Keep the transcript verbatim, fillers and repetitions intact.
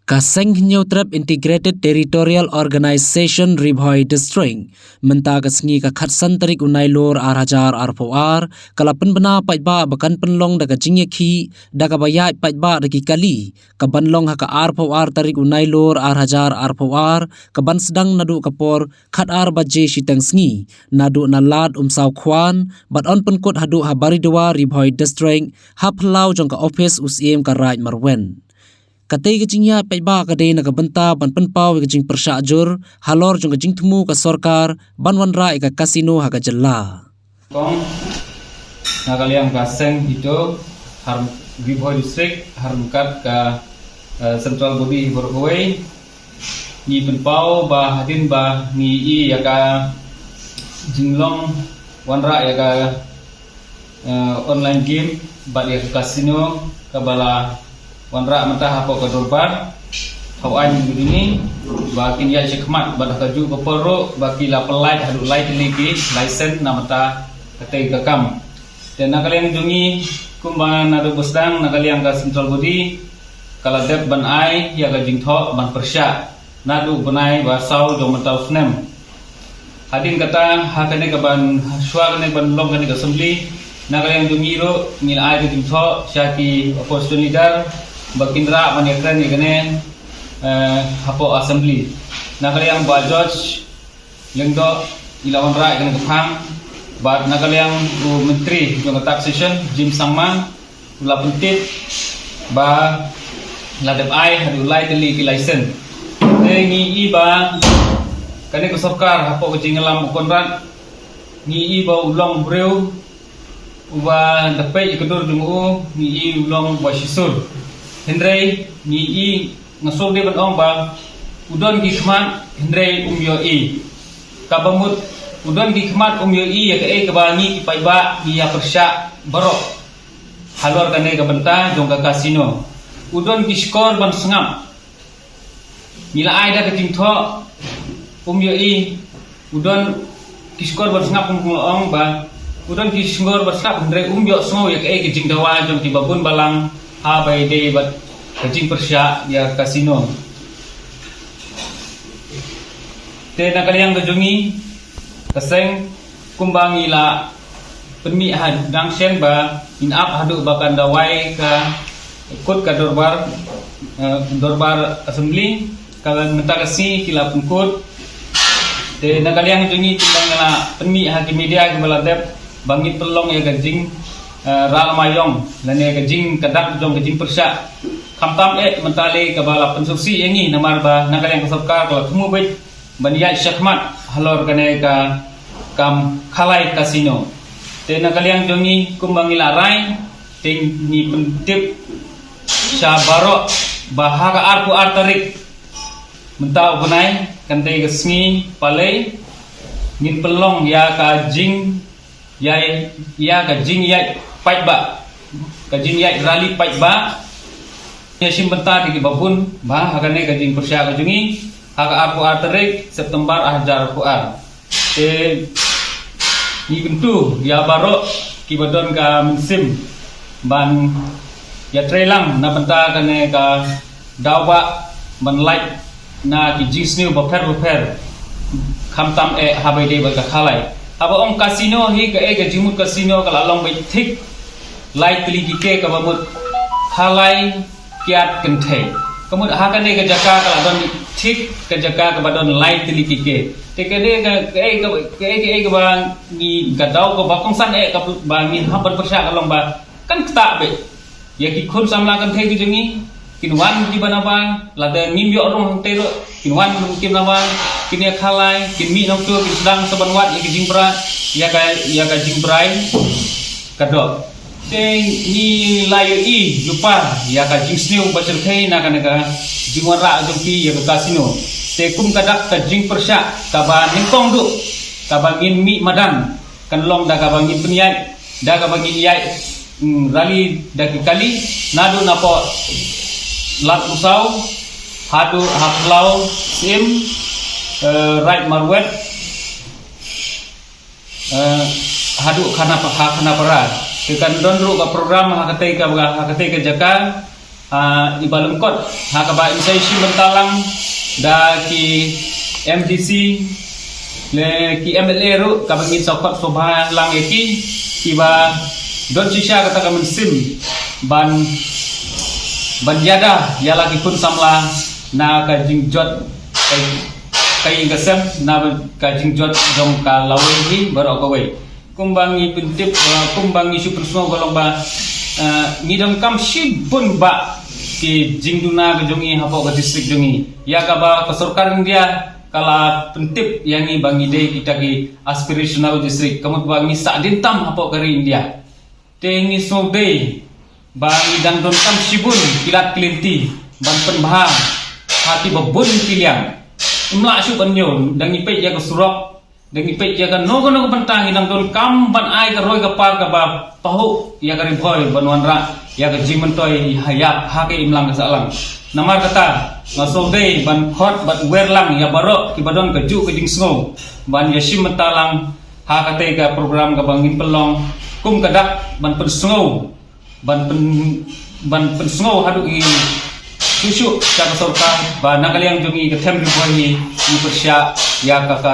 Ka Seng Hynñiewtrep Integrated Territorial Organization Ri Bhoi District mynta ka sngi ka khatsan tarik u Nailur ar hajar arphew ar ka la pynbna paidbah ba kan pynlong da ka jingïakhih da kaba ïaid paidbah da ki kali, ka ban long ha ka arphew ar tarik u Nailur ar hajar arphew ar, ka ban sdang naduh ka por khatar baje shiteng sngi, naduh na Lad Umsaw Khwan bad yn pynkut haduh ha Baridua Ri Bhoi District, ha phyllaw jong ka ophis u Syiem ka Raid Marwet. Katei ka jingïaid paidbah ka dei na ka bynta ban pynpaw ïa ka jingpyrshah jur halor jong ka jingthmu ka sorkar ban wanrah ïa ka casino ha ka jylla. Kong, na ka liang ka Seng HITO, ha Ri Bhoi District, ha ryngkat ka, eh, Central Body baroh kawei, ngi pynpaw ba hadien ba ngi ïohi ïa ka jinglong wanrah ïa ka, eh, online game bad ïa ka casino kaba la wanrah mynta hapoh ka dorbar thaw aiñ jong ngi ba kin ïaid shakhmat bad ha kajuh ka por ruh ba ki la pynlait haduh lai tylli ki license na mynta katei ka kam. Te na ka liang jong ngi kumba naduh ba sdang na ka liang ka Central Body ka la dep ban ai ïa ka jingthoh ban pyrshah naduh bnai ba saw jong mynta u snem. Hadien kata ha kane ka ban, shuwa kane ban long kane ka assembly, na ka liang jong ngi ruh ngi la ai ka jingthoh sha ki opposition leader ba kin rah ban ïakren ïa kane, eh, hapoh assembly. Na ka liang Bah George Lyngdoh i la wanrah ïa kane ka phang bad na ka liang u Myntri jong ka Taxation James Sangma u la pyntip ba la dep ai haduh lai tylli ki license. Te ngi ïohi ba kane ka sorkar hapoh ka jingïalam u Conrad ngi ïohi ba u long briew uba da peit ïa ka dur jong u ngi ïohi u long ba shisur. Hynrei ngi ïohi, nga sngewdei ban ong ba u don ki khmat hynrei um ïohi. Kaba mut u don ki khmat um ïohi ïa kaei kaba ngi ki paidbah ngi ïa pyrshah baroh halor kane ka bynta jong ka casino. U don ki shkor ban sngap. Ngi la ai da ka jingthoh, um ïohi, u don ki shkor ban sngap, kum nga ong ba u don ki shkor ban sngap hynrei um ïohsngew ïa kaei ka jingdawa jong ki babun balang ha ba ïadei bad ka jingpyrshah ïa ka casino. Te na ka liang ka jong ngi ka seng, kumba ngi la pynmih ha dang shen ba ngin ap haduh ba kan da wai ka kut ka dorbar, eh, dorbar assembly, ka mynta ka sngi ki la pynkut. Te na ka liang jong ngi kumba ngi la pynmih ha ki media kiba la dep ba ngin pynlong ïa ka jing, eh, rah lama ïong lane ka jingkyrdan jong ka jingpyrshah. Khamtam eh mynta lei kaba la pynsngewsih ïa ngi namar ba na ka liang ka sorkar ka la thmu beit ban ïaid shakhmat halor kane ka kam Khalai Casino. Te na ka liang jong ngi kumba ngi la rai te ngi pyntip sha baroh ba ha ka arphew ar tarik mynta u bnai, kan dei ka sngi Palei, ngin pynlong ïa ka jing ïa, ïa ka jingïaid paidbah, ka jingïaid rally paidbah. Ngi shim bynta da ki babun ba ha kane ka jingpyrshah ka jong ngi ha ka arphew ar tarik September ar hajar arphew ar. Te ngi kyntu ïa baroh kiba don ka mynsiem ban ïatreilang na bynta kane ka daw ba ban lait na ki jingsniew bapher bapher, khamtam eh haba ïadei bad ka Khalai. Haba ong casino hi kaei ka jingmut casino ka la long beit thik lai tylli ki K, kaba mut Khalai kiad kynthei. Ka mut ha kane ka jaka ka la don thik ka jaka kaba don lai tylli ki K. Te kane ka, kaei ka, kaei kaei kaba ngi ka daw kaba kongsan eh kaba ngi hap ban pyrshah ka long ba kan ktah beit ïa ki khun samla kynthei ki jong ngi, kin wan kiba na ba, lada ngim ïoh rung hangtei ruh kin wan kim na ba, kin ïa Khalai, kin mih nongtuh, kin sdang sa ban wad ïa ka jingbrai, ïa ka, ïa ka jingbrai ka doh. Te ngi la ïohi jubab ïa ka jingsniew ba shyrkhei na kane ka jingwanrah jong ki ïa ka casino. Te kum ka dak ka jingpyrshah kaba nyngkong duh kaba ngin mih madan kan long da kaba ngin pynïaid, da kaba ngin ïaid, mm, rally da ki kali naduh napoh Lad Umsaw haduh ha phyllaw Syiem, eh, Raid Marwet, eh, haduh Khana, ha Khanapara. Te kan don ruh ka program ha katei ka, ha katei ka jaka Ah, iba lyngkot ha kaba ngin sa ïashim bynta lang da ki M D C, le ki M L A ruh, kaba ngin sa khot sngewbha lang ïa ki, kiba don shisha kata ka mynsiem ban, ban ïada ïa la ki khun samla na ka jingjot, ka, ka ïing ka sem, na ka jingjot jong ka lawei hi baroh kawei. Kumba ngi pyntip, uh, kumba ngi shu pynsngew ka long ba, uh, ngi donkam shibun bah ki jingduna ka jong ngi hapoh ka district jong ngi. Ïa kaba ka sorkar India ka la pyntip ïa ngi ba ngi dei kita ki aspirational district, ka mut ba ngi sah dien tam hapoh ka ri India. Te ngi sngewdei ba ngi dang donkam shibun ki lad ki lynti ban pynbha ha kiba bun ki liang. Ym lah shuh ban ñiew, da ngi peit ïa ka surok, da ngi peit ïa kano kano ka bynta, ngi dang donkam ban ai ka roi ka par kaba pahuh ïa ka Ri Bhoi ban wanrah ïa ka jingmyntoi ha ïap ha ka imlang ka sahlang. Namar kata, nga sngewdei ban khot bad wer lang ïa baroh kiba don kajuh ka jingsngew ban ïashim bynta lang ha katei ka program kaba ngin pynlong kum ka dak ban pynsngew, ban pyn, ban pynsngew haduh ngi shuh shuh sha ka sorkar ba na ka liang jong ngi ka them Ri Bhoi hi, ngi pyrshah ïa ka, ka